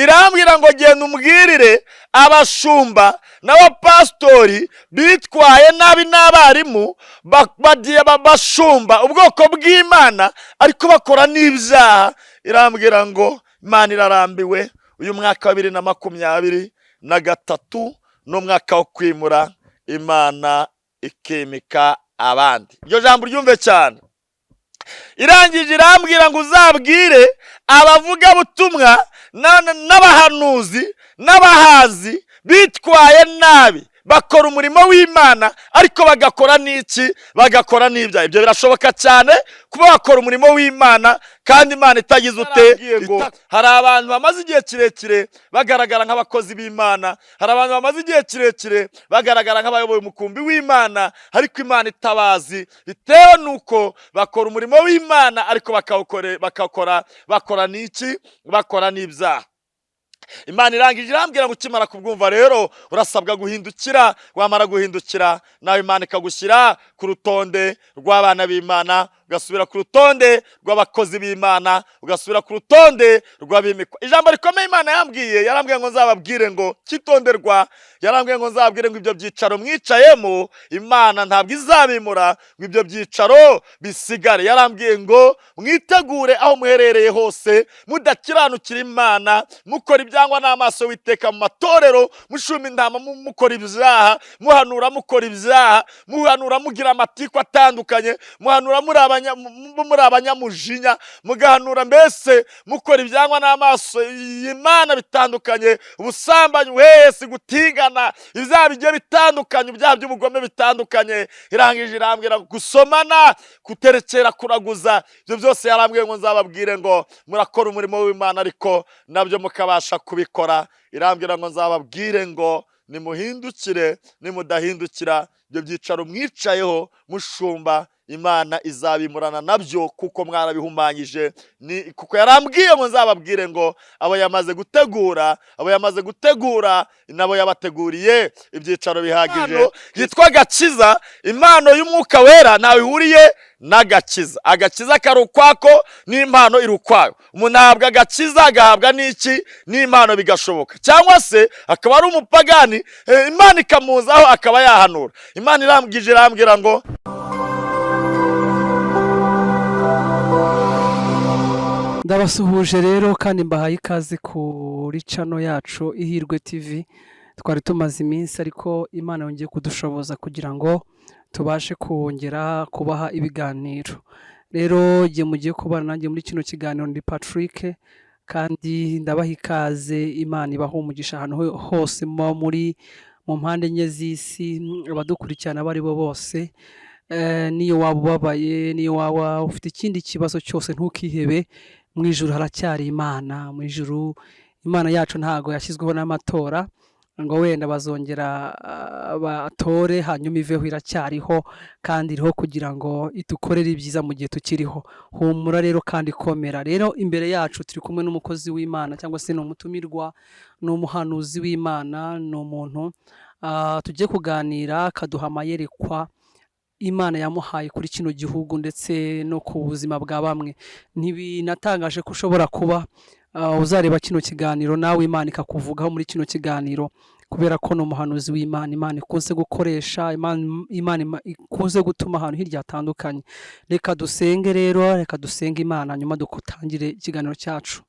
Irambwira ngo genda umbwirire abashumba n'abapasitori bitwaye nabi n'abarimu bagiye bashumba ubwoko bw'Imana ariko bakora n'ibyaha. Irambwira ngo Imana irarambiwe. Uyu mwaka wa 2023 ni umwaka wo kwimura, Imana ikimika abandi. Iryo jambo ryumve cyane. Irangije irambwira ngo uzabwire abavugabutumwa n'abahanuzi n'abahazi bitwaye nabi, bakora umurimo w'Imana ariko bagakora n'iki? Bagakora n'ibyaha. Ibyo birashoboka cyane kuba bakora umurimo w'Imana kandi Imana itagize ute. Hari abantu bamaze igihe kirekire bagaragara nk'abakozi b'Imana, hari abantu bamaze igihe kirekire bagaragara nk'abayoboye umukumbi w'Imana, ariko Imana itabazi, bitewe n'uko bakora umurimo w'Imana ariko bakawukore bakakora bakora n'iki? Bakora n'ibyaha. Imana irangije irambwira ngo ukimara kubwumva rero urasabwa guhindukira. Wamara guhindukira, nawe Imana ikagushyira ku rutonde rw'abana b'Imana, ugasubira ku rutonde rw'abakozi b'Imana, ugasubira ku rutonde rw'abimikwa. Ijambo rikomeye Imana yambwiye, yarambwiye ngo nzababwire ngo cyitonderwa, yarambwiye ngo nzababwire ngo ibyo byicaro mwicayemo, Imana ntabwo izabimura ngo ibyo byicaro bisigare. Yarambwiye ngo mwitegure aho muherereye hose, mudakiranukira Imana, mukora ibyangwa n'amaso witeka mu matorero, mushuma intama, mukora ibyaha, muhanura mukora ibyaha, muhanura mugira amatiku atandukanye, muhanura muri abanyamujinya, mugahanura mbese mukora ibyangwa n'amaso y'Imana bitandukanye, ubusambanyi wese, gutingana, ibyaha bigiye bitandukanye, ibyaha by'ubugome bitandukanye. Irangije irambwira gusomana, guterekera, kuraguza, ibyo byose. Yarambwiye ngo nzababwire ngo murakora umurimo w'Imana ariko nabyo mukabasha kubikora. Irambwira ngo nzababwire ngo nimuhindukire, nimudahindukira, ibyo byicaro mwicayeho mushumba, Imana izabimurana nabyo kuko mwarabihumanyije. Ni kuko yarambwiye ngo nzababwire ngo abo yamaze gutegura, abo yamaze gutegura nabo yabateguriye ibyicaro bihagije. Yitwa agakiza. Impano y'Umwuka Wera ntawe ihuriye n'agakiza. Agakiza kari ukwako n'impano iri ukwayo. Umuntu ahabwa agakiza, agahabwa n'iki? N'impano, bigashoboka. Cyangwa se akaba ari umupagani, Imana ikamuzaho akaba yahanura. Imana irambwije, irambwira ngo Ndabasuhuje rero kandi mbahaye ikaze kuri channel yacu Ihirwe TV. Twari tumaze iminsi, ariko Imana yongeye kudushoboza kugira ngo tubashe kongera kubaha ibiganiro. Rero igihe mugiye kubana nanjye muri kino kiganiro ndi Patrick, kandi ndabaha ikaze. Imana ibaha umugisha ahantu hose muba muri mu mpande enye z'isi, abadukurikirana abo ari bo bose. Niyo waba ubabaye, niyo waba ufite ikindi kibazo cyose, ntukihebe. Mu ijuru haracyari Imana. Mu ijuru Imana yacu ntago yashyizweho n'amatora ngo wenda bazongera batore hanyuma iveho. Iracyariho kandi iriho kugira ngo idukorere ibyiza mu gihe tukiriho. Humura rero kandi komera. Rero imbere yacu turi kumwe n'umukozi w'Imana, cyangwa se ni umutumirwa, ni umuhanuzi w'Imana, ni umuntu tugiye kuganira akaduha amayerekwa Imana yamuhaye kuri kino gihugu ndetse no ku buzima bwa bamwe. Ntibinatangaje ko ushobora kuba uzareba kino kiganiro nawe Imana ikakuvugaho muri kino kiganiro, kubera ko ni umuhanuzi w'Imana Imana ikunze gukoresha, Imana ikunze gutuma ahantu hirya hatandukanye. Reka dusenge rero, reka dusenge Imana, nyuma dutangire ikiganiro cyacu.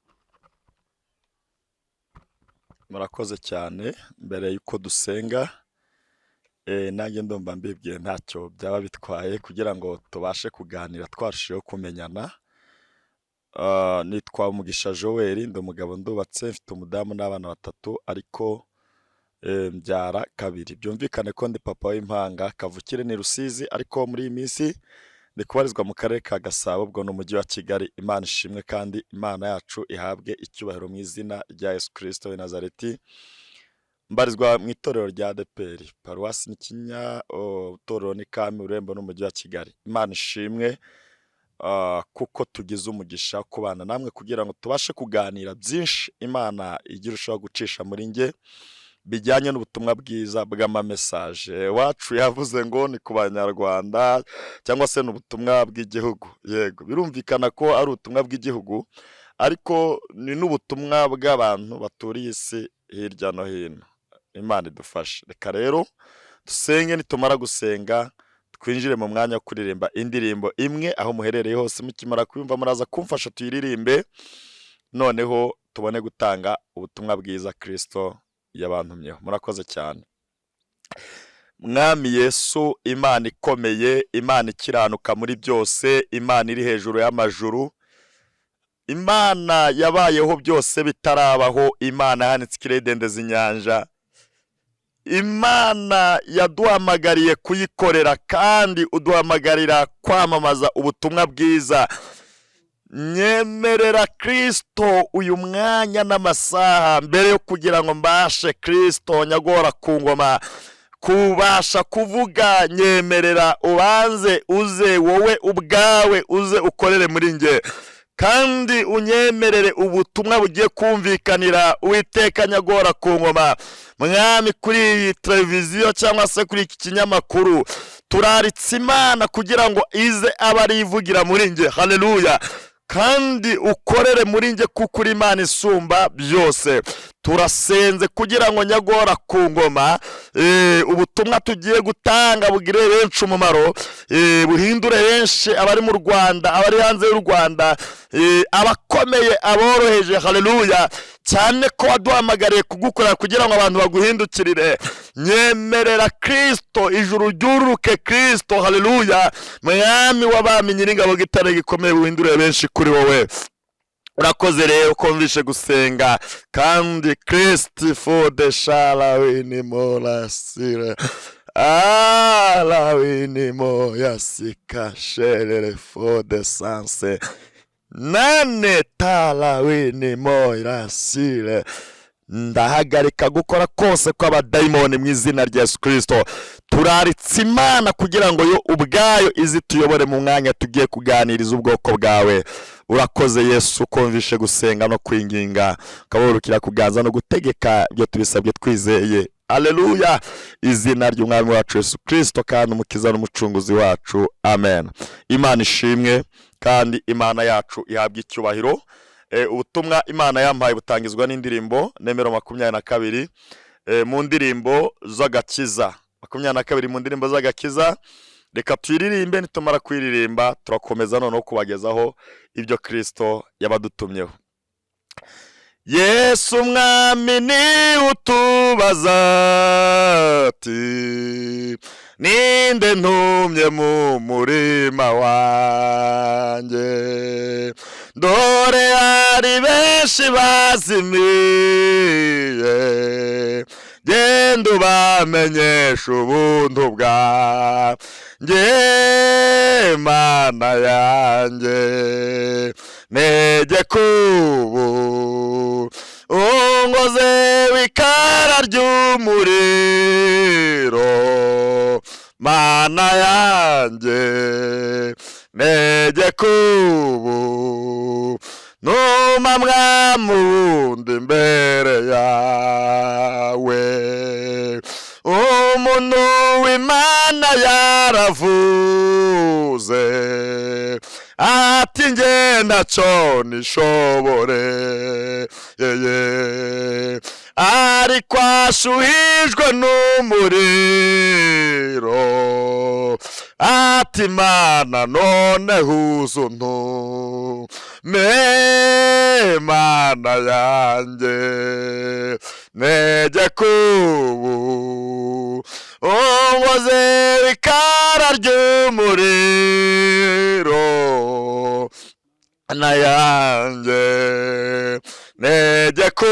Murakoze cyane. Mbere y'uko dusenga, nanjye ndumva mbibwiye ntacyo byaba bitwaye kugira ngo tubashe kuganira twarushijeho kumenyana. Nitwa Umugisha Joel, ndi umugabo, ndubatse, mfite umudamu n'abana batatu, ariko mbyara kabiri. Byumvikane ko ndi papa w'impanga. Kavukire ni Rusizi, ariko muri iyi minsi ndi kubarizwa mu karere ka Gasabo, ubwo ni umujyi wa Kigali. Imana ishimwe kandi Imana yacu ihabwe icyubahiro mu izina rya Yesu Kirisito w'i Nazareti. Mbarizwa mu itorero rya ADEPR, paruwasi ni Kinyinya, itorero ni Kami, Ururembo n'umujyi wa Kigali. Imana ishimwe kuko tugize umugisha wo kubana namwe kugira ngo tubashe kuganira byinshi Imana ijya irushaho gucisha muri njye bijyanye n'ubutumwa bwiza bw'amamesaje. Wacu yavuze ngo ni ku Banyarwanda cyangwa se ni ubutumwa bw'igihugu. Yego, birumvikana ko ari ubutumwa bw'igihugu, Ariko ni n'ubutumwa bw'abantu baturiye isi hirya no hino. Imana idufashe. Reka rero dusenge, nitumara gusenga twinjire mu mwanya wo kuririmba indirimbo imwe. Aho muherereye hose, mukimara kuyumva muraza kumfasha tuyiririmbe, noneho tubone gutanga ubutumwa bwiza Kristo yabantumyeho. Murakoze cyane. Mwami Yesu, Imana ikomeye, Imana ikiranuka muri byose, Imana iri hejuru y'amajuru, Imana yabayeho byose bitarabaho, Imana yahanitse ikirere idendeza inyanja, Imana yaduhamagariye kuyikorera kandi uduhamagarira kwamamaza ubutumwa bwiza. Nyemerera Kristo uyu mwanya n'amasaha mbere yo kugira ngo mbashe, Kristo nyagora ku ngoma, kubasha kuvuga, nyemerera ubanze uze wowe ubwawe, uze ukorere muri nge, kandi unyemerere ubutumwa bugiye kumvikanira, Uwiteka nyagora ku ngoma, Mwami, kuri iyi televiziyo cyangwa se kuri iki kinyamakuru. Turaritse Imana kugira ngo ize abe arivugira muri nge. Haleluya! Kandi ukorere muri nge, kuko uri Imana isumba byose. Turasenze kugira ngo, nyagora ku ngoma, ubutumwa tugiye gutanga bugire benshi umumaro, buhindure benshi, abari mu Rwanda, abari hanze y'u Rwanda, abakomeye, aboroheje. Haleluya! Cyane ko waduhamagariye kugukorera kugira ngo abantu baguhindukirire. Nyemerera Kristo, ijuru ryururuke, Kristo. Haleluya! Mwami w'abami, Nyiringabo, gitare gikomeye, buhindure benshi kuri wowe. Urakoze rero kumvishe gusenga, kandi Kristi fode sharawinimo rasire arawinimo yasika sherere fode sanse nane tarawinimo irasire. Ndahagarika gukora kose kw'abadayimoni mu izina rya Yesu Kristo. Turaritse Imana kugira ngo yo ubwayo izi tuyobore mu mwanya tugiye kuganiriza ubwoko bwawe. Urakoze Yesu kumvishe gusenga no kwinginga, ukaborukira kuganza no gutegeka ibyo tubisabye twizeye. Aleluya! Izina ry'Umwami wacu Yesu Kristo kandi Umukiza n'Umucunguzi wacu, amen. Imana ishimwe kandi Imana yacu ihabwa icyubahiro. Ubutumwa Imana yampaye butangizwa n'indirimbo nimero 22 mu ndirimbo z'agakiza, 22 mu ndirimbo z'agakiza. Reka tuyiririmbe, nitumara kuyiririmba turakomeza noneho kubagezaho ibyo Kristo yabadutumyeho. Yesu Umwami ni utubaza ati: "Ninde ntumye mu murima wanjye? Dore hari benshi bazimiye, genda ubamenyesha ubuntu bwanjye. Mana yanjye, ntegeka ubu ungoze w'ikara ry'umuriro. Mana yanjye, ntegeka ubu numa mwami wundi imbere yawe. Umuntu w'Imana yaravuze ati: 'Nge ntacyo nishobore yeye, ariko ashuhijwe n'umuriro ati: 'Mana, noneho uzuntume. Mana yanjye, ntegeka ubu ungoze ikara ry'umuriro. Na yanjye, ntegeka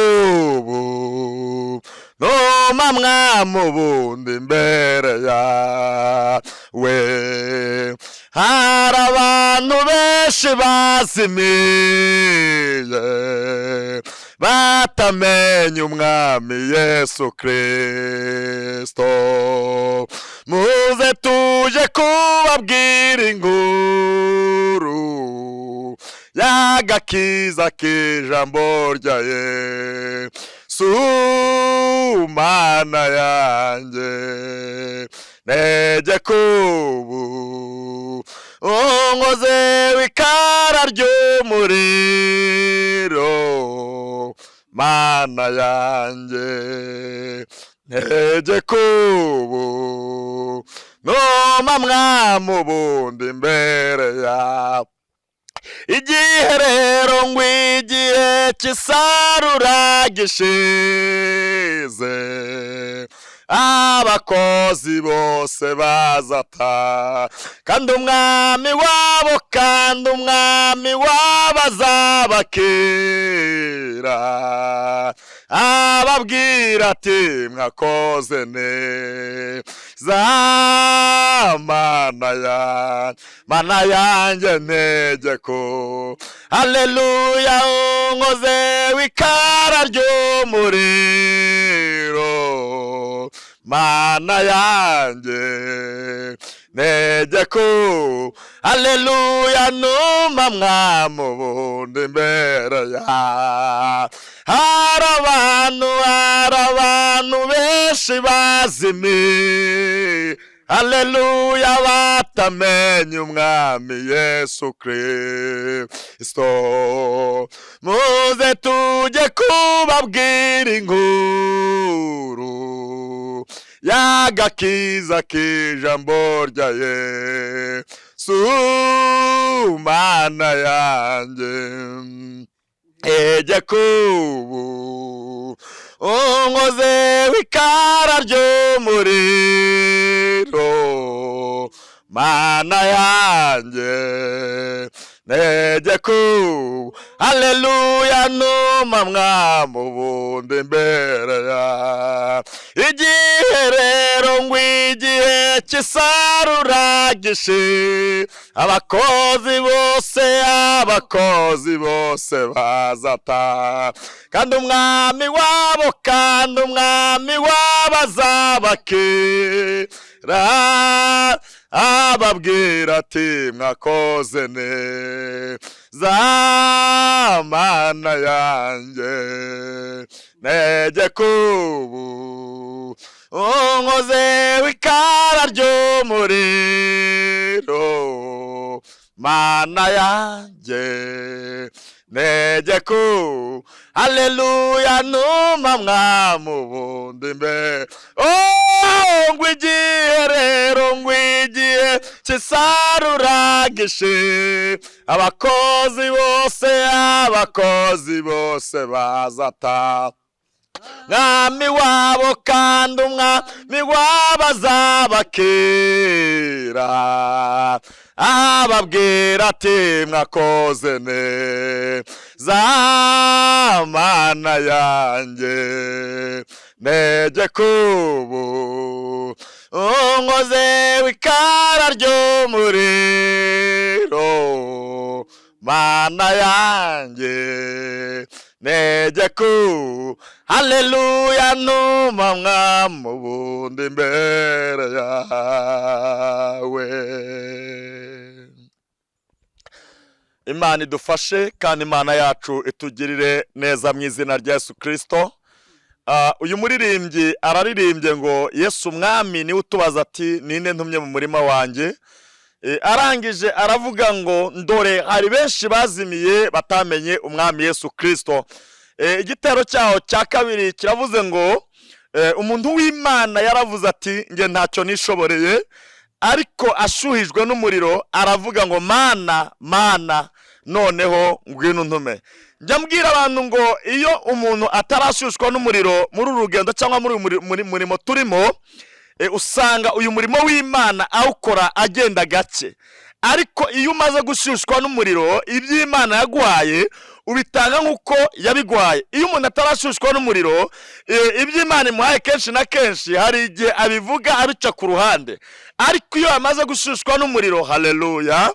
ubu numa mwami ubundi imbere yawe. Hari abantu benshi bazimiye, batamenye Umwami Yesu Kristo. Muze tuje kubabwira inkuru y'agakiza k'ijambo rya Yesu. Mana yanjye, ntegeka ubu unkoze w'ikara ry'umuriro. ry'umuriro, Mana yanjye, ntegeka ubu, numa mwami ubundi imbere yawe. Igihe rero ngo igihe cy'isarura gishize, abakozi bose bazata, kandi umwami wabo, kandi umwami wabo azabakira, ababwira ati: "Mwakoze neza." Mana yanjye, Mana yanjye, ntegeko, haleluya, unkoze w'ikara ry'umuriro, Mana yanjye, ntegeko, haleluya, numa mwami ubundi imbere ya. Hari abantu, hari abantu benshi bazimiye, haleluya, batamenye umwami Yesu Kristo. Muze tujye kubabwira inkuru y'agakiza k'ijambo rya Yesu. Mana yanjye, ejya kubu unkoze w'ikara ry'umuriro, Mana yanjye, ntege kubu, haleluya, numa mwami ubundi imbere ya. Igihe rero ngo igihe cy'isarura gishi, abakozi bose, abakozi bose bazata, kandi umwami wabo, kandi umwami wabo azabakira, ababwira ati: "Mwakoze neza." Mana yanjye, ntege kubu unkoze w'ikara ry'umuriro, Mana yanjye, ntege ku, haleluya, numa mwami ubundi imbere. Oh, ngo igihe rero ngo igihe cy'isarura gishe, abakozi bose, abakozi bose bazata, mwami wabo, kandi umwami wabo azabakira, ababwira ati: "Mwakoze neza." Mana yanjye, ntege kubu unkoze w'ikara ry'umuriro, Mana yanjye, ntege ku, haleluya, numa mwami ubundi imbere yawe. Imana idufashe kandi Imana yacu itugirire neza mu izina rya Yesu Kirisito. Uyu muririmbyi araririmbye ngo Yesu umwami niwe utubaza ati: "Ninde ntumye mu murima wanjye?" Arangije aravuga ngo ndore hari benshi bazimiye batamenye umwami Yesu Kirisito. Igitero cyaho cya kabiri kiravuze ngo umuntu w'Imana yaravuze ati: "Nge ntacyo nishoboreye," ariko ashuhijwe n'umuriro aravuga ngo: "Mana, Mana, noneho ngwino untume." Njya mbwira abantu ngo iyo umuntu atarashyushywa n'umuriro muri uru rugendo cyangwa muri uyu murimo turimo, usanga uyu murimo w'Imana awukora agenda gake, ariko iyo umaze gushyushywa n'umuriro, iby'Imana yaguhaye ubitanga nk'uko yabiguhaye. Iyo umuntu atarashyushywa n'umuriro, iby'Imana imuhaye kenshi na kenshi hari igihe abivuga abica ku ruhande, ariko iyo amaze gushyushywa n'umuriro, haleluya,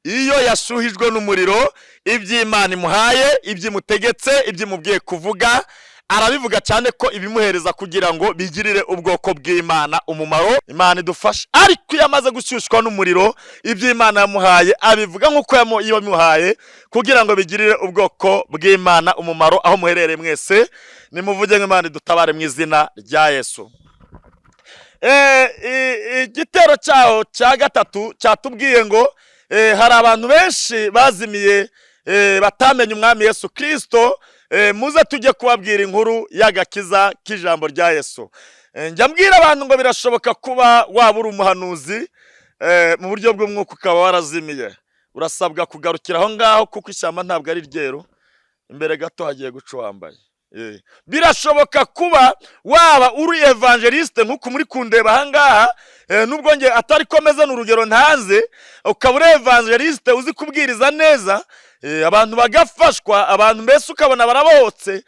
iyo yashuhijwe n'umuriro, iby'Imana imuhaye, ibyo imutegetse, ibyo imubwiye kuvuga, arabivuga, cyane ko ibimuhereza kugira ngo bigirire ubwoko bw'Imana umumaro. Imana idufashe. Ariko iyo amaze gushyushywa n'umuriro, ibyo Imana yamuhaye abivuga nk'uko yamuhaye kugira ngo bigirire ubwoko bw'Imana umumaro. Aho muherereye mwese nimuvuge ngo: "Imana idutabare mu izina rya Yesu." Igitero cyaho cya gatatu cyatubwiye ngo hari abantu benshi bazimiye. batamenye umwami Yesu Kirisito, muze tujye kubabwira inkuru y'agakiza k'ijambo rya Yesu. Njya mbwira abantu ngo birashoboka kuba waba uri umuhanuzi, mu buryo bw'umwuka ukaba warazimiye. Urasabwa kugarukira aho ngaho, kuko ishyamba ntabwo ari ryeru, imbere gato hagiye guca uwambaye. Birashoboka kuba waba uri évangéliste nk'uku muri kundeba aha ngaha, nubwo nge atari ko meze, ni urugero ntanze, ukaba uri évangéliste uzi kubwiriza neza, abantu bagafashwa, abantu mbese ukabona barabohotse,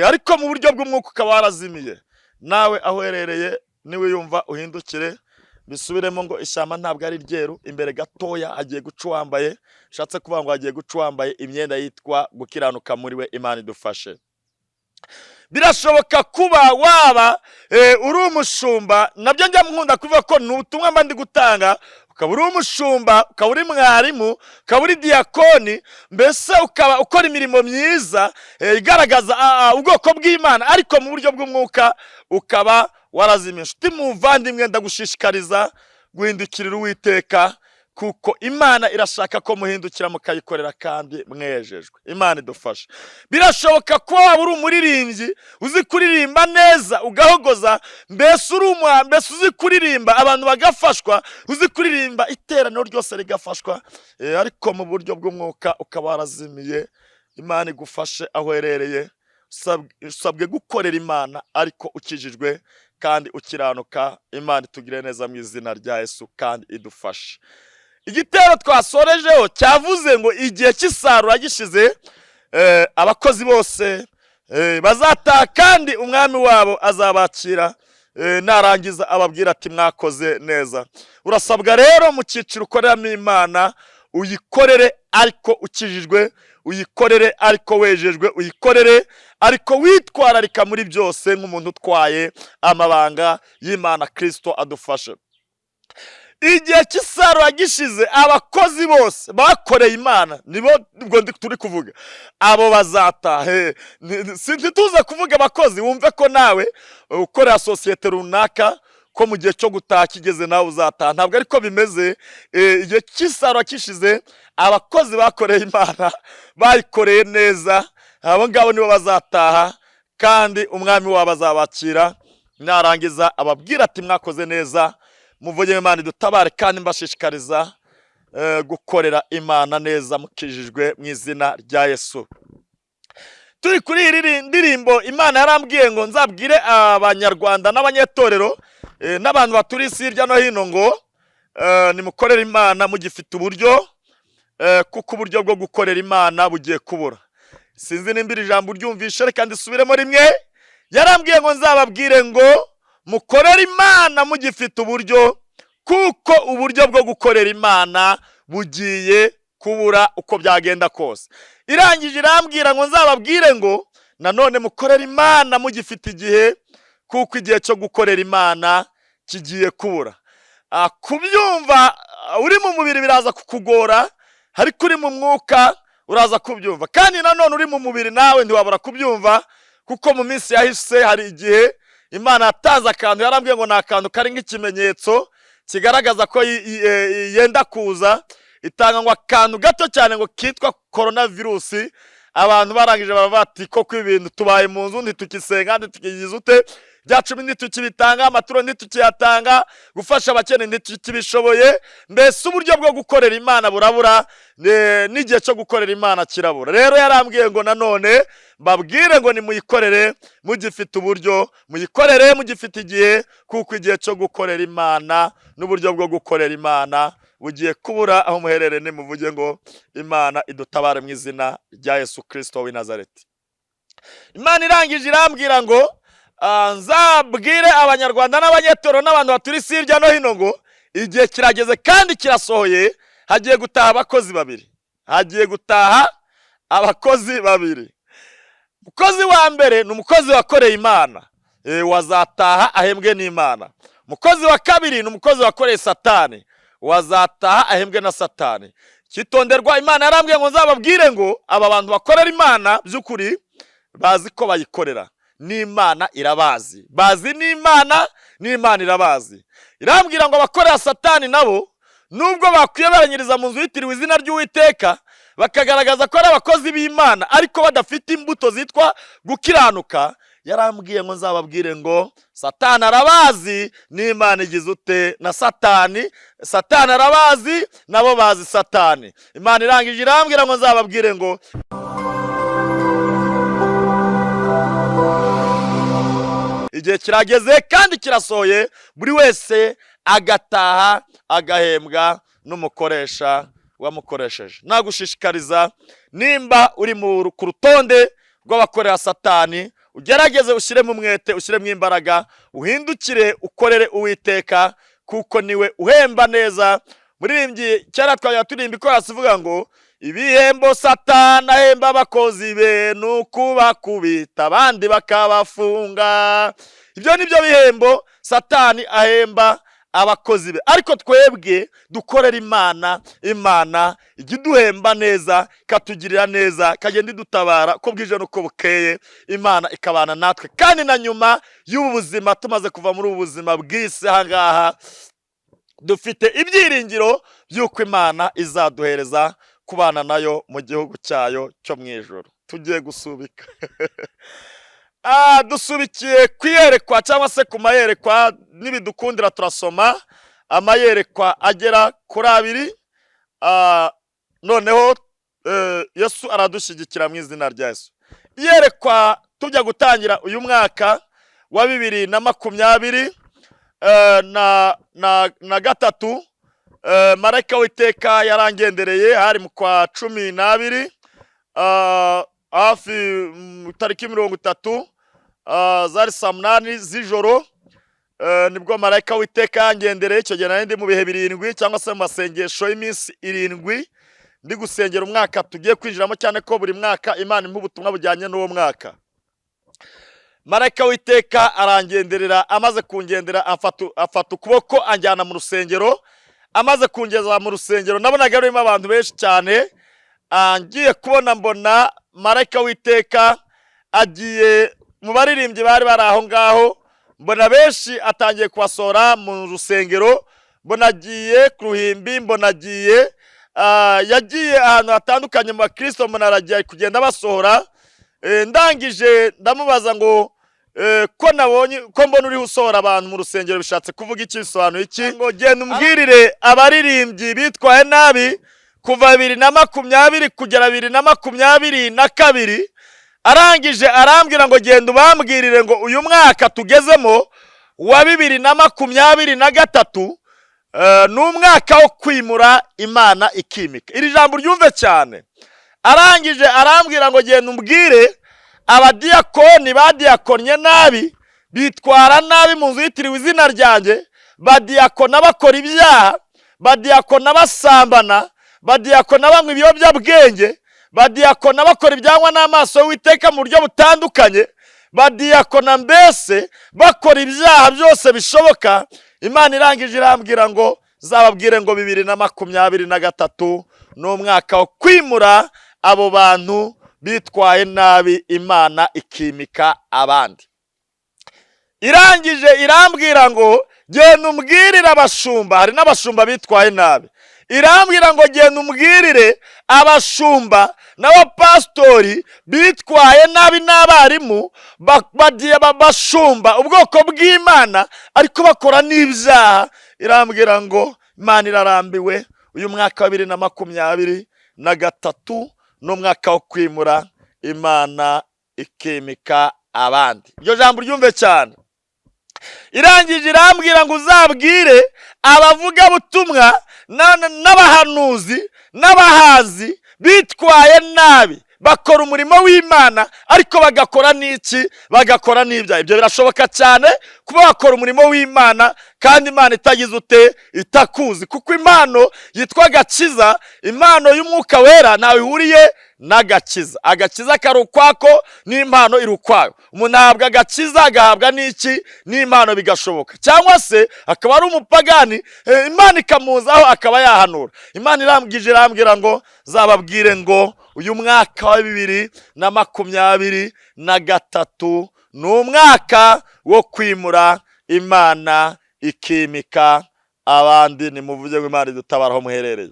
ariko mu buryo bw'umwuka ukaba warazimiye. Nawe aho uherereye niwiyumva uhindukire. Bisubiremo ngo ishyamba ntabwo ari ryeru, imbere gatoya hagiye guca uwambaye. Ushatse kuvuga ngo hagiye guca uwambaye imyenda yitwa gukiranuka muri we. Imana idufashe. Birashoboka kuba waba uri umushumba, nabyo njya nkunda kuvuga ko ni ubutumwa mba ndi gutanga, ukaba uri umushumba, ukaba uri mwarimu, ukaba uri diyakoni, mbese ukaba ukora imirimo myiza igaragaza ubwoko bw'Imana, ariko mu buryo bw'umwuka ukaba warazimiye. Inshuti muvandimwe, ndagushishikariza guhindukirira Uwiteka, kuko Imana irashaka ko muhindukira mukayikorera kandi mwejejwe. Imana idufashe. Birashoboka kuba waba uri umuririmbyi uzi kuririmba neza ugahogoza, mbese uri mbese uzi kuririmba abantu bagafashwa, uzi kuririmba iteraniro ryose rigafashwa, ariko mu buryo bw'umwuka ukaba warazimiye. Imana igufashe aho uherereye. Usabwe gukorera Imana ariko ukijijwe kandi ukiranuka. Imana itugire neza mu izina rya Yesu kandi idufashe. Igitero twasorejeho cyavuze ngo igihe cy'isarura gishize, abakozi bose bazataha kandi umwami wabo azabakira, narangiza ababwira ati: "Mwakoze neza." Urasabwa rero mu cyiciro ukoreramo Imana uyikorere ariko ukijijwe, uyikorere ariko wejejwe, uyikorere ariko witwararika muri byose nk'umuntu utwaye amabanga y'Imana. Kirisito adufashe. Igihe cy'isarura gishize, abakozi bose bakoreye Imana, nibo ubwo turi kuvuga, abo bazataha. Ntituze kuvuga abakozi, wumve ko nawe ukorera sosiyete runaka, ko mu gihe cyo gutaha kigeze nawe uzataha. Ntabwo ariko bimeze. Igihe cy'isarura kishize, abakozi bakoreye Imana, bayikoreye neza, abo ngabo nibo bazataha kandi umwami wabo azabakira, narangiza ababwira ati: "Mwakoze neza." Muvuge Imana idutabare, kandi mbashishikariza gukorera Imana neza mukijijwe mu izina rya Yesu. Turi kuri iyi ndirimbo, Imana yarambwiye ngo nzabwire Abanyarwanda n'abanyetorero, n'abantu baturiye isi hirya no hino ngo nimukorere Imana mugifite uburyo, kuko uburyo bwo gukorera Imana bugiye kubura. Sinzi nimba iri jambo uryumvishe, reka ndisubiremo rimwe. Yarambwiye ngo nzababwire ngo mukorere Imana mugifite uburyo, kuko uburyo bwo gukorera Imana bugiye kubura uko byagenda kose. Irangije irambwira ngo nzababwire ngo nanone mukorere Imana mugifite igihe, kuko igihe cyo gukorera Imana kigiye kubura. Kubyumva uri mu mubiri biraza kukugora, ariko uri mu mwuka uraza kubyumva. Kandi nanone uri mu mubiri nawe ntiwabura kubyumva, kuko mu minsi yahise hari igihe Imana yatanze akantu, yarambwiye ngo ni akantu kari nk'ikimenyetso kigaragaza ko yenda kuza. Itanga ngo akantu gato cyane ngo kitwa korona virusi. Abantu barangije baba bati: "Koko ibintu tubaye mu nzu, ntitukisenga, ntitukigize ute, bya cumi ntitukibitanga, amaturo ntitukiyatanga, gufasha abakene ntitukibishoboye." Mbese uburyo bwo gukorera Imana burabura, n'igihe cyo gukorera Imana kirabura. Rero yarambwiye ngo nanone mbabwire ngo nimuyikorere mugifite uburyo, muyikorere mugifite igihe, kuko igihe cyo gukorera Imana n'uburyo bwo gukorera Imana bugiye kubura. Aho muherereye nimuvuge ngo Imana idutabare mu izina rya Yesu Kirisito w'i Nazareti. Imana irangije irambwira ngo nzabwire Abanyarwanda n'abanyetoro n'abantu baturi isi hirya no hino ngo igihe kirageze kandi kirasohoye, hagiye gutaha abakozi babiri. Hagiye gutaha abakozi babiri. Umukozi wa mbere ni umukozi wakoreye Imana, wazataha ahembwe n'Imana. Umukozi wa kabiri ni umukozi wakoreye Satani, wazataha ahembwe na Satani. Cyitonderwa, Imana yarambwiye ngo nzababwire ngo aba bantu bakorera Imana by'ukuri bazi ko bayikorera, n'Imana irabazi, bazi n'Imana, n'Imana irabazi. Irambwira ngo abakorera Satani nabo, nubwo bakwiyoberanyiriza mu nzu yitiriwe izina ry'Uwiteka. Bakagaragaza ko ari abakozi b'Imana ariko badafite imbuto zitwa gukiranuka. Yarambwiye ngo nzababwire ngo Satani arabazi n'Imana igize ute na Satani. Satani arabazi, nabo bazi Satani. Imana irangije irambwira ngo nzababwire ngo igihe kirageze kandi kirasohoye, buri wese agataha agahembwa n'umukoresha wamukoresheje. Nagushishikariza, nimba uri ku rutonde rw'abakorera Satani, ugerageze ushyiremo umwete, ushyiremo imbaraga, uhindukire ukorere Uwiteka, kuko niwe uhemba neza. Muririmbyi kera twajya turirimba ikorasi ivuga ngo ibihembo Satani ahemba abakozi be ni ukubakubita abandi bakabafunga. Ibyo ni byo bihembo Satani ahemba abakozi be, ariko twebwe dukorera Imana, Imana ijya iduhemba neza, ikatugirira neza, ikagenda idutabara uko bwije n'uko bukeye. Imana ikabana natwe, kandi na nyuma y'ubu buzima, tumaze kuva muri ubu buzima bw'isi aha ngaha, dufite ibyiringiro by'uko Imana izaduhereza kubana nayo mu gihugu cyayo cyo mu ijoro. Tugiye gusubika, dusubikiye ku iyerekwa cyangwa se ku mayerekwa. Nibidukundira turasoma amayerekwa agera kuri abiri. Noneho Yesu aradushyigikira mu izina rya Yesu. Iyerekwa tujya gutangira uyu mwaka wa 2023, marayika w'Iteka yarangendereye. Hari mu kwa 12, hafi tariki 30, zari saa 8 z'ijoro, nibwo marayika w'Iteka yangendereye. Icyo gihe nari ndi mu bihe 7 cyangwa se mu masengesho y'iminsi 7, ndi gusengera umwaka tugiye kwinjiramo, cyane ko buri mwaka Imana impa ubutumwa bujyanye n'uwo mwaka. Marayika w'Iteka arangenderera. Amaze kungendera afata ukuboko anjyana mu rusengero. Amaze kungeza mu rusengero, nabonaga rurimo abantu benshi cyane. Ngiye kubona mbona marayika w'Iteka agiye mu baririmbyi bari bari aho ngaho, mbona benshi atangiye kubasohora mu rusengero, mbona agiye ku ruhimbi, mbona agiye, yagiye ahantu hatandukanye mu bakristo, mbona aragiye kugenda basohora. Ndangije ndamubaza ngo ko nabonye ko mbona uriho usohora abantu mu rusengero, bishatse kuvuga iki? Bisobanuye iki? Ngo genda umbwirire abaririmbyi bitwaye nabi kuva 2020 kugera 2022. Arangije arambwira ngo genda ubambwirire ngo uyu mwaka tugezemo wa 2023 ni umwaka wo kwimura, Imana ikimika. Iri jambo ryumve cyane. Arangije arambwira ngo genda umbwire abadiyakoni badiyakonye nabi, bitwara nabi mu nzu yitiriwe izina ryanjye, badiyakona bakora ibyaha, badiyakona basambana, badiyakona banywa ibiyobyabwenge, badiyakona bakora ibyangwa n'amaso y'Uwiteka mu buryo butandukanye, badiyakona mbese bakora ibyaha byose bishoboka. Imana irangije irambwira ngo zababwire ngo 2023 ni umwaka wo kwimura abo bantu bitwaye nabi, Imana ikimika abandi. Irangije irambwira ngo genda umbwirire abashumba, hari n'abashumba bitwaye nabi. Irambwira ngo genda umbwirire abashumba n'abapasitori bitwaye nabi n'abarimu bagiye bashumba ubwoko bw'Imana ariko bakora n'ibyaha. Irambwira ngo Imana irarambiwe, uyu mwaka wa 2023 ni umwaka wo kwimura, Imana ikimika abandi. Iryo jambo ryumve cyane. Irangije irambwira ngo uzabwire abavugabutumwa n'abahanuzi n'abahazi bitwaye nabi, bakora umurimo w'Imana ariko bagakora n'iki? Bagakora n'ibyaha. Ibyo birashoboka cyane kuba wakora umurimo w'Imana kandi Imana itagize ute? Itakuzi, kuko impano yitwa agakiza, impano y'Umwuka Wera, ntawe ihuriye n'agakiza. Agakiza kari ukwako n'impano iri ukwayo. Umuntu ahabwa agakiza, agahabwa n'iki? N'impano, bigashoboka. Cyangwa se akaba ari umupagani, Imana ikamuzaho akaba yahanura. Imana irambwije irambwira ngo zababwire ngo uyu mwaka wa 2023 ni umwaka wo kwimura, Imana ikimika abandi. Nimuvuge ngo Imana idutabara aho muherereye.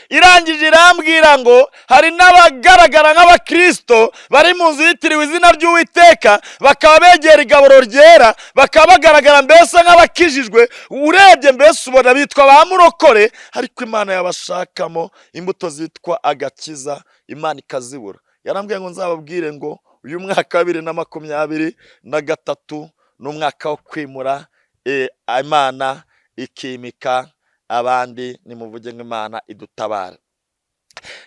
Irangije irambwira ngo hari n'abagaragara nk'abakirisito bari mu nzu yitiriwe izina ry'Uwiteka, bakaba begera igaburo ryera, bakaba bagaragara mbese nk'abakijijwe. Urebye mbese ubona bitwa ba murokore, ariko Imana yabashakamo imbuto zitwa agakiza, Imana ikazibura. Yarambwiye ngo nzababwire ngo uyu mwaka wa 2023 ni umwaka wo kwimura, Imana ikimika abandi. Nimuvuge ngo Imana idutabare.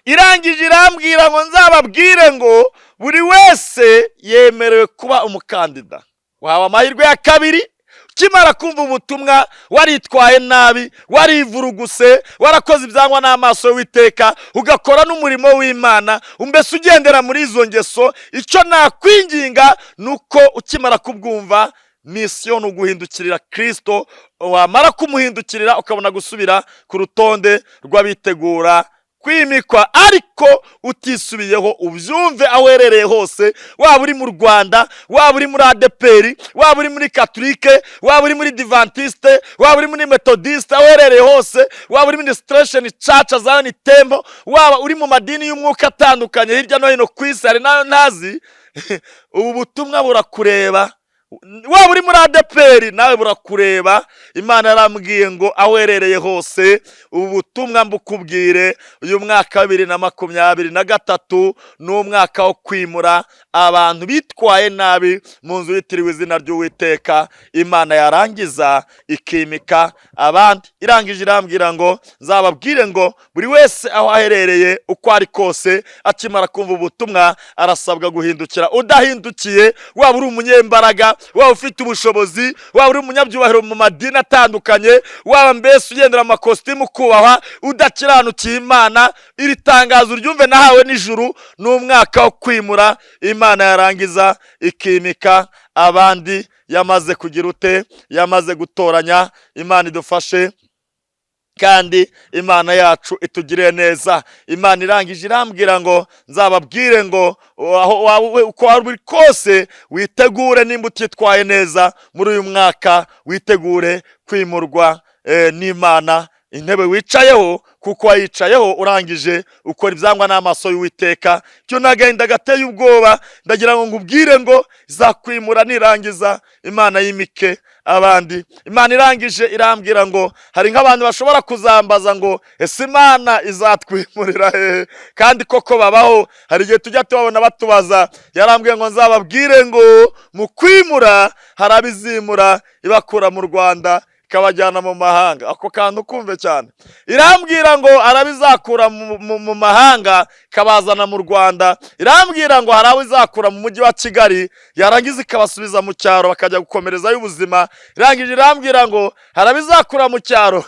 Irangije irambwira ngo nzababwire ngo buri wese yemerewe kuba umukandida. Wahawe amahirwe ya kabiri. Ukimara kumva ubutumwa, waritwaye nabi, warivuruguse, warakoze ibyangwa n'amaso y'Uwiteka, ugakora n'umurimo w'Imana, mbese ugendera muri izo ngeso, icyo nakwinginga ni uko ukimara kubwumva, mission ni uguhindukirira Kirisito. Wamara kumuhindukirira, ukabona gusubira ku rutonde rw'abitegura kwimikwa. Ariko utisubiyeho, ubyumve aho uherereye hose, waba uri mu Rwanda, waba uri muri ADEPR, waba uri muri Katolike, waba uri muri Divantisite, waba uri muri Metodisite, aho uherereye hose, waba uri muri Restoration Church, Zion Temple, waba uri mu madini y'umwuka atandukanye hirya no hino ku isi, hari n'ayo ntazi, ubu butumwa burakureba. Waba uri muri ADEPR, nawe burakureba. Imana yarambwiye ngo aho uherereye hose, ubu butumwa mbukubwire: uyu mwaka wa 2023 ni umwaka wo kwimura abantu bitwaye nabi mu nzu yitiriwe izina ry'Uwiteka, Imana yarangiza ikimika abandi. Irangije irambwira ngo nzababwire ngo buri wese aho aherereye, uko ari kose, akimara kumva ubutumwa arasabwa guhindukira. Udahindukiye, waba uri umunyembaraga, waba ufite ubushobozi, waba uri umunyabyubahiro mu madini atandukanye, waba mbese ugendera amakositimu ukubahwa, udakiranukiye Imana, iri tangazo uryumve nahawe n'ijuru: ni umwaka wo kwimura, Imana yarangiza ikimika abandi yamaze kugira ute? Yamaze gutoranya. Imana idufashe kandi Imana yacu itugirire neza. Imana irangije irambwira ngo nzababwire ngo aho waba, uko waba uri kose, witegure. Nimba utitwaye neza muri uyu mwaka, witegure kwimurwa n'Imana intebe wicayeho, kuko wayicayeho urangije ukora ibyangwa n'amaso y'Uwiteka. Cyo n'agahinda gateye ubwoba. Ndagira ngo ngubwire ngo izakwimura, nirangiza Imana yimike abandi. Imana irangije irambwira ngo hari nk'abantu bashobora kuzambaza ngo ese Imana izatwimurira hehe? Kandi koko babaho, hari igihe tujya tubabona batubaza. Yarambwiye ngo nzababwire ngo mu kwimura hari abizimura ibakura mu Rwanda ikabajyana mu mahanga. Ako kantu kumve cyane. Irambwira ngo arabizakura mu mahanga ikabazana mu Rwanda. Irambwira ngo hari abo izakura mu mujyi wa Kigali, yarangiza ikabasubiza mu cyaro bakajya gukomerezayo ubuzima. Irangije irambwira ngo hari abizakura mu cyaro,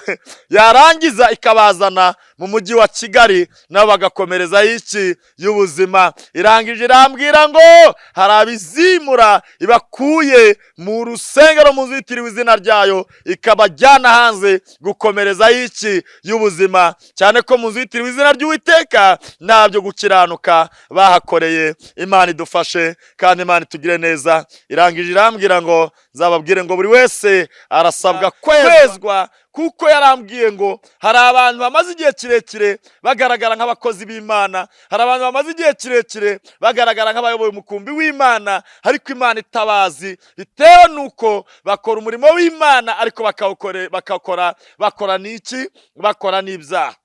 yarangiza ikabazana mu mujyi wa Kigali, nabo bagakomerezayo iki? Y'ubuzima. Irangije irambwira ngo hari abizimura ibakuye mu rusengero, mu nzu yitiriwe izina ryayo, ikabajyana hanze gukomerezayo iki? Y'ubuzima. Cyane ko mu nzu yitiriwe izina ry'Uwiteka ntabyo gukiranuka bahakoreye. Imana idufashe kandi Imana itugire neza. Irangije irambwira ngo nzababwire ngo buri wese arasabwa kwezwa, kuko yarambwiye ngo hari abantu bamaze igihe kirekire bagaragara nk'abakozi b'Imana, hari abantu bamaze igihe kirekire bagaragara nk'abayoboye umukumbi w'Imana, ariko Imana itabazi, bitewe n'uko bakora umurimo w'Imana, ariko bakawukora bakora n'iki? Bakora n'ibyaha.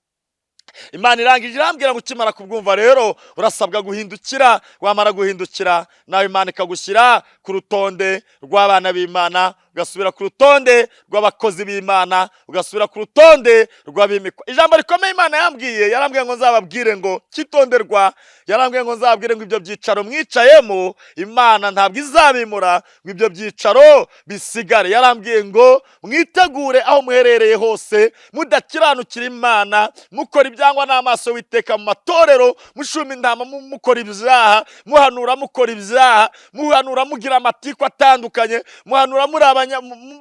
Imana irangije irambwira ngo ukimara kubwumva rero, urasabwa guhindukira. Wamara guhindukira, nawe Imana ikagushyira ku rutonde rw'abana b'Imana, ugasubira ku rutonde rw'abakozi b'Imana, ugasubira ku rutonde rw'abimikwa. Ijambo rikomeye Imana yambwiye, yarambwiye ngo nzababwire ngo cyitonderwa. Yarambwiye ngo nzababwire ngo ibyo byicaro mwicayemo, Imana ntabwo izabimura ngo ibyo byicaro bisigare. Yarambwiye ngo mwitegure aho muherereye hose, mudakiranukira Imana, mukora ibyangwa n'amaso y'Uwiteka mu matorero, mushuma intama, mukora ibyaha, muhanura mukora ibyaha, muhanura mugira amatiku atandukanye, muhanura muri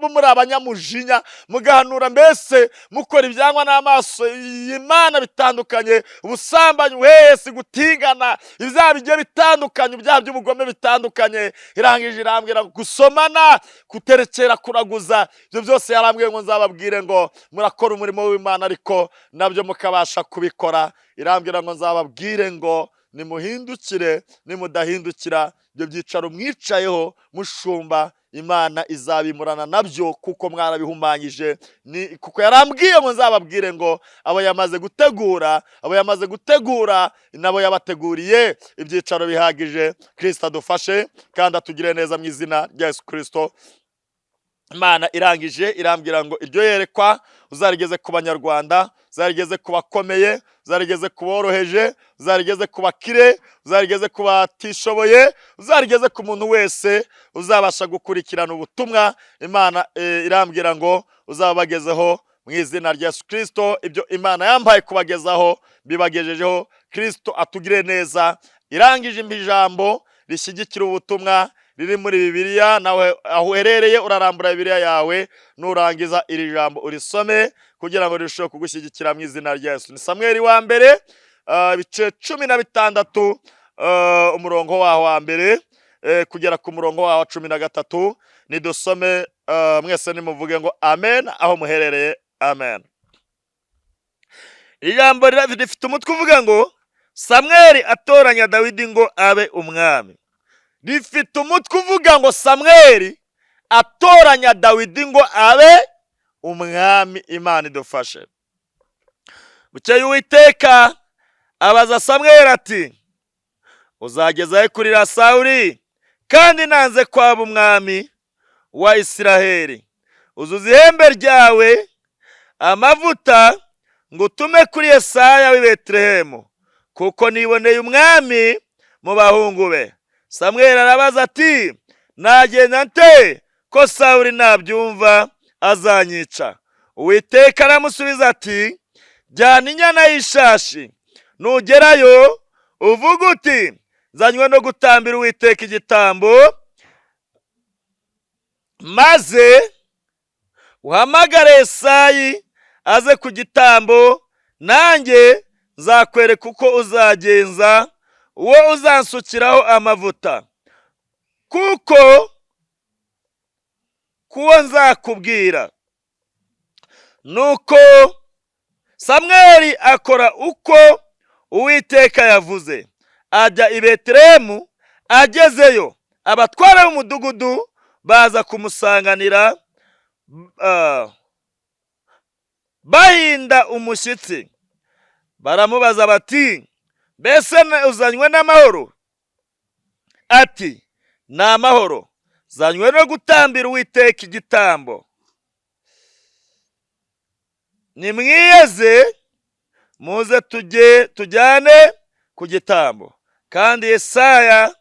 muri abanyamujinya, mugahanura mbese mukora ibyangwa n'amaso y'Imana bitandukanye, ubusambanyi, wese gutingana, ibyaha bigiye bitandukanye, ibyaha by'ubugome bitandukanye. Irangije irambwira gusomana, guterekera, kuraguza, ibyo byose yarambwiye ngo nzababwire ngo murakora umurimo w'Imana ariko nabyo mukabasha kubikora. Irambwira ngo nzababwire ngo nimuhindukire, nimudahindukira ibyo byicaro mwicayeho mushumba, Imana izabimurana nabyo kuko mwarabihumanyije. Kuko yarambwiye ngo nzababwire ngo abo yamaze gutegura, abo yamaze gutegura nabo yabateguriye ibyicaro bihagije. Kristo adufashe kandi atugire neza mu izina rya Yesu Kristo. Imana irangije irambwira ngo iryo yerekwa uzarigeze ku Banyarwanda, uzarigeze ku bakomeye, uzarigeze ku boroheje, uzarigeze ku bakire, uzarigeze ku batishoboye, uzarigeze ku muntu wese uzabasha gukurikirana ubutumwa. Imana irambwira ngo uzabagezeho mu izina rya Yesu Kristo. Ibyo Imana yampaye kubagezaho bibagejejeho. Kristo atugire neza. Irangije impa ijambo rishyigikira ubutumwa riri muri Bibiliya. Nawe aho uherereye urarambura Bibiliya yawe, nurangiza iri jambo urisome kugira ngo rirusheho kugushyigikira mu izina rya Yesu. Ni Samweli wa mbere, ibice 16, umurongo waho wa mbere kugera ku murongo waho wa 13. Nidusome, mwese nimuvuge ngo amen aho muherereye, amen. Ijambo rifite umutwe uvuga ngo Samweli atoranya Dawidi ngo abe umwami. Rifite umutwe uvuga ngo Samweli atoranya Dawidi ngo abe umwami. Imana idufashe. Bukeye Uwiteka abaza Samweli ati: "Uzageza he kurira Sawuli kandi nanze kwaba umwami wa Isiraheli? Uzuza ihembe ryawe amavuta ngo utume kuri Yesaya w'i Betelehemu, kuko niboneye umwami mu bahungu be." Samweli arabaza ati: "Nagenda nte ko Sawuli nabyumva azanyica?" Uwiteka aramusubiza ati: "Jyana inyana y'ishashi, nugerayo uvuge uti: 'Nzanywe no gutambira Uwiteka igitambo,' maze uhamagare Yesayi aze ku gitambo, nanjye nzakwereka uko uzagenza uwo uzansukiraho amavuta, kuko kuwo nzakubwira." Nuko Samweli akora uko Uwiteka yavuze, ajya i Betelehemu. Agezeyo, abatwara b'umudugudu baza kumusanganira bahinda umushyitsi. Baramubaza bati: "Mbese uzanywe n'amahoro?" Ati: "Ni amahoro, zanywe no gutambira Uwiteka igitambo. Nimwiyeze muze tujye tujyane ku gitambo." Kandi Yesaya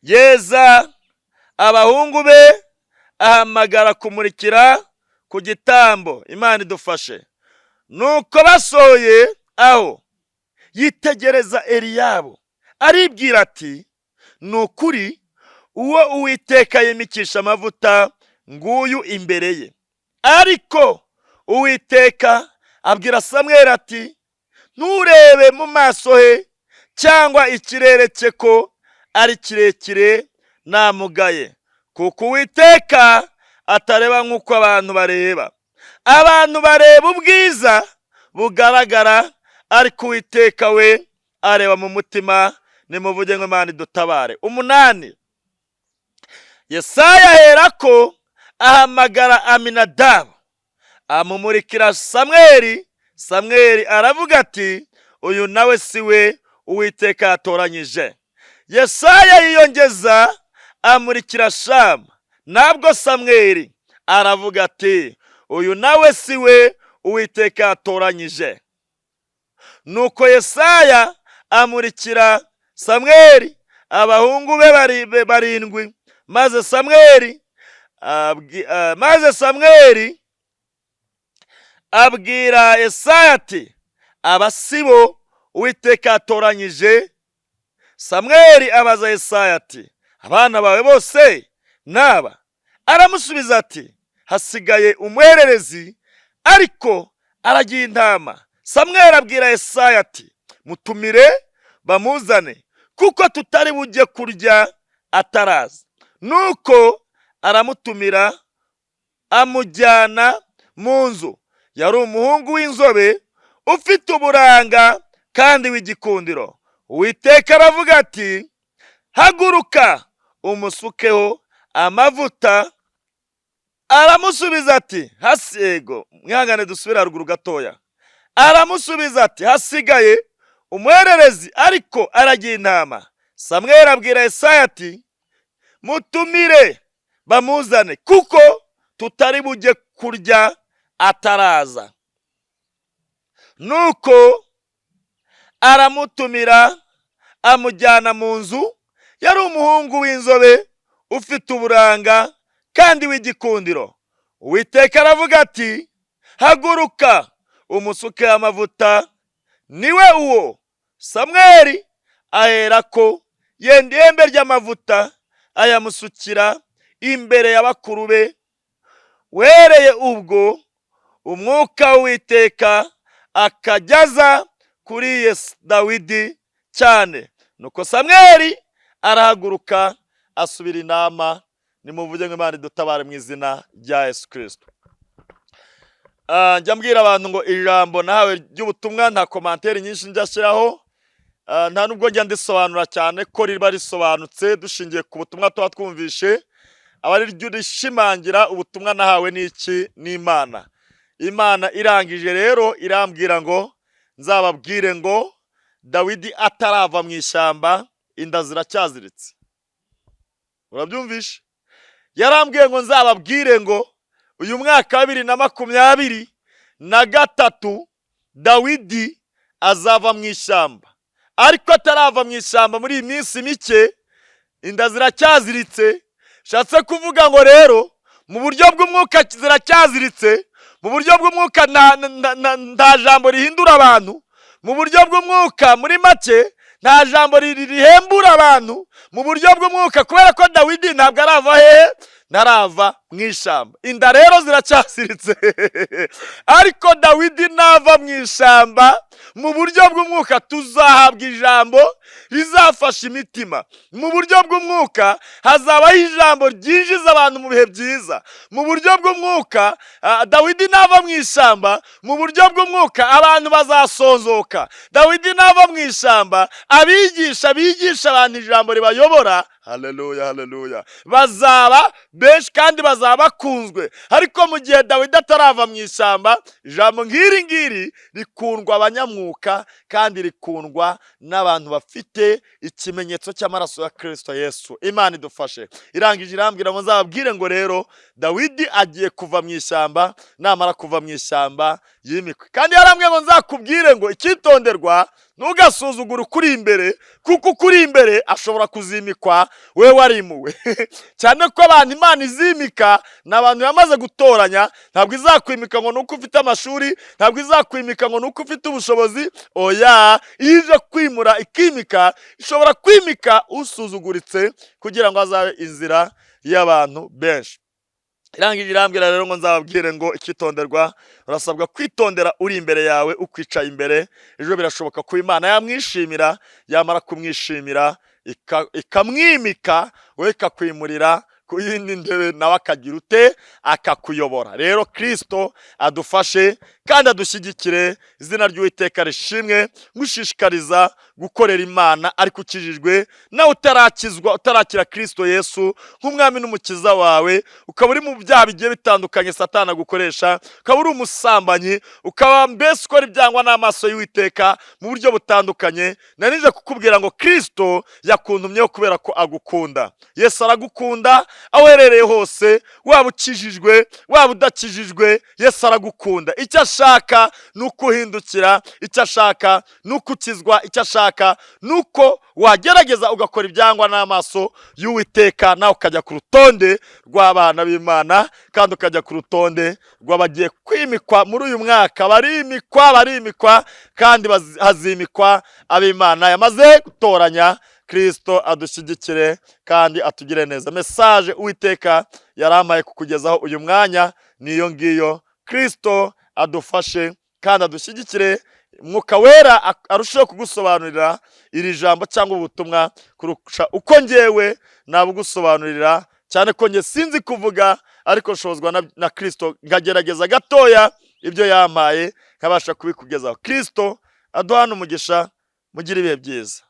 yeza abahungu be, ahamagara kumurikira ku gitambo. Imana idufashe. Nuko basohoye aho, yitegereza Eliyabu, aribwira ati: "Ni ukuri uwo Uwiteka yimikisha amavuta nguyu imbere ye." Ariko Uwiteka abwira Samweli ati: "Nturebe mu maso he cyangwa ikirere cye ko ari kirekire, namugaye, kuko Uwiteka atareba nk'uko abantu bareba. Abantu bareba ubwiza bugaragara, ariko Uwiteka we areba mu mutima." Nimuvuge ngo Imana idutabare. 8. Yesaya aherako ahamagara Aminadabu, amumurikira Samweli. Samweli aravuga ati: "Uyu nawe si we Uwiteka yatoranyije." Yesaya yiyongeza amurikira Shama, nabwo Samweli aravuga ati: "Uyu nawe si we Uwiteka yatoranyije." Nuko Yesaya amurikira Samweli abahungu be 7, maze Samweli abwira Yesaya ati: "Aba si bo Uwiteka yatoranyije." Samweli abaza Yesaya ati: "Abana bawe bose naba?" Aramusubiza ati: "Hasigaye umuhererezi, ariko aragiye intama." Samweli abwira Yesaya ati: "Mutumire bamuzane, kuko tutari bujye kurya ataraza." Nuko aramutumira, amujyana mu nzu. Yari umuhungu w'inzobe, ufite uburanga kandi w'igikundiro. Uwiteka aravuga ati: "Haguruka, umusukeho amavuta." Aramusubiza ati: "Hasego mwihangane, dusubire haruguru gatoya." Aramusubiza ati: "Hasigaye umuhererezi, ariko aragiye intama." Samweli abwira Yesaya ati: "Mutumire bamuzane, kuko tutari bujye kurya ataraza." Nuko aramutumira, amujyana mu nzu. Yari umuhungu w'inzobe, ufite uburanga kandi w'igikundiro. Uwiteka aravuga ati: "Haguruka, umusuke amavuta, niwe uwo." Samweli aherako yenda ihembe ry'amavuta, ayamusukira imbere ya bakuru be. Uhereye ubwo umwuka w'Uwiteka akajyaza kuri Yesu Dawidi cyane. Nuko Samweli arahaguruka, asubira inama. Nimuvuge ngo: "Imana idutabare mu izina rya Yesu Kirisito." Njya mbwira abantu ngo ijambo nahawe ry'ubutumwa nta commentaire nyinshi njya ashyiraho, nta nubwo njya ndisobanura cyane, ko riba risobanutse dushingiye ku butumwa tuba twumvishe, aba ari ryo rishimangira ubutumwa nahawe n'iki? N'Imana. Imana irangije rero irambwira ngo nzababwire ngo Dawidi atarava mu ishyamba, inda ziracyaziritse. Urabyumvishe? Yarambwiye ngo nzababwire ngo uyu mwaka wa 2023 Dawidi azava mu ishyamba, ariko atarava mu ishyamba, muri iyi minsi mike inda ziracyaziritse. Shatse kuvuga ngo rero mu buryo bw'umwuka ziracyaziritse. Mu buryo bw'umwuka nta jambo rihindura abantu. Mu buryo bw'umwuka, muri make, nta jambo rihembura abantu mu buryo bw'umwuka, kubera ko Dawidi ntabwo arava hehe? Ntarava mu ishyamba. Inda rero ziracyaziritse, ariko Dawidi nava mu ishyamba, mu buryo bw'umwuka tuzahabwa ijambo rizafasha imitima. Mu buryo bw'umwuka hazabaho ijambo ryinjiza abantu mu bihe byiza. Mu buryo bw'umwuka, Dawidi nava mu ishyamba, mu buryo bw'umwuka abantu bazasonzoka. Dawidi nava mu ishyamba, abigisha bigisha abantu ijambo ribayobora, haleluya, haleluya, bazaba benshi kandi bazaba bakunzwe. Ariko mu gihe Dawidi atarava mu ishyamba, ijambo nk'iri ngiri rikundwa abanyamwuka kandi rikundwa n'abantu bafite ikimenyetso cy'amaraso ya Kirisito Yesu. Imana idufashe. Irangije irambwira ngo nzababwire ngo rero Dawidi agiye kuva mu ishyamba, namara kuva mu ishyamba yimikwe. Kandi yarambwiye ngo nzakubwire ngo icyitonderwa, ntugasuzugure ukuri imbere, kuko ukuri imbere ashobora kuzimikwa we warimuwe, cyane ko abantu Imana izimika ni abantu yamaze gutoranya. Ntabwo izakwimika ngo ni uko ufite amashuri, ntabwo izakwimika ngo ni uko ufite ubushobozi. Oya, iyo ije kwimura ikimika, ishobora kwimika usuzuguritse kugira ngo azabe inzira y'abantu benshi. Irangije irambwira rero ngo nzababwire ngo icyitonderwa, urasabwa kwitondera uri imbere yawe, ukwicaye imbere. Ejo birashoboka ko Imana yamwishimira, yamara kumwishimira ikamwimika, wowe ikakwimurira ku yindi ntebe, nawe akagira ute? Akakuyobora. Rero Kirisito adufashe kandi adushyigikire. Izina ry'Uwiteka rishimwe. Ngushishikariza gukorera Imana ariko ukijijwe. Nawe utarakizwa, utarakira Kirisito Yesu nk'umwami n'umukiza wawe, ukaba uri mu byaha bigiye bitandukanye Satana agukoresha, ukaba uri umusambanyi, ukaba mbese ukora ibyangwa n'amaso y'Uwiteka mu buryo butandukanye, narije kukubwira ngo Kirisito yakuntumyeho kubera ko agukunda. Yesu aragukunda aho uherereye hose, waba ukijijwe, waba udakijijwe, Yesu aragukunda. Icyo ashaka ni uko uhindukira, icyo ashaka ni uko ukizwa, icyo ashaka ni uko wagerageza ugakora ibyangwa n'amaso y'Uwiteka, nawe ukajya ku rutonde rw'abana b'Imana kandi ukajya ku rutonde rw'abagiye kwimikwa muri uyu mwaka. Barimikwa, barimikwa, kandi hazimikwa ab'Imana yamaze gutoranya. Kirisito adushyigikire kandi atugire neza. Message Uwiteka yarampaye kukugezaho uyu mwanya niyo ngiyo. Kirisito adufashe kandi adushyigikire. Mwuka Wera arusheho kugusobanurira iri jambo cyangwa ubutumwa kurusha uko ngewe nabugusobanurira, cyane ko nge sinzi kuvuga, ariko nshobozwa na Kirisito, nkagerageza gatoya ibyo yampaye nkabasha kubikugezaho. Kirisito aduhana umugisha, mugire ibihe byiza.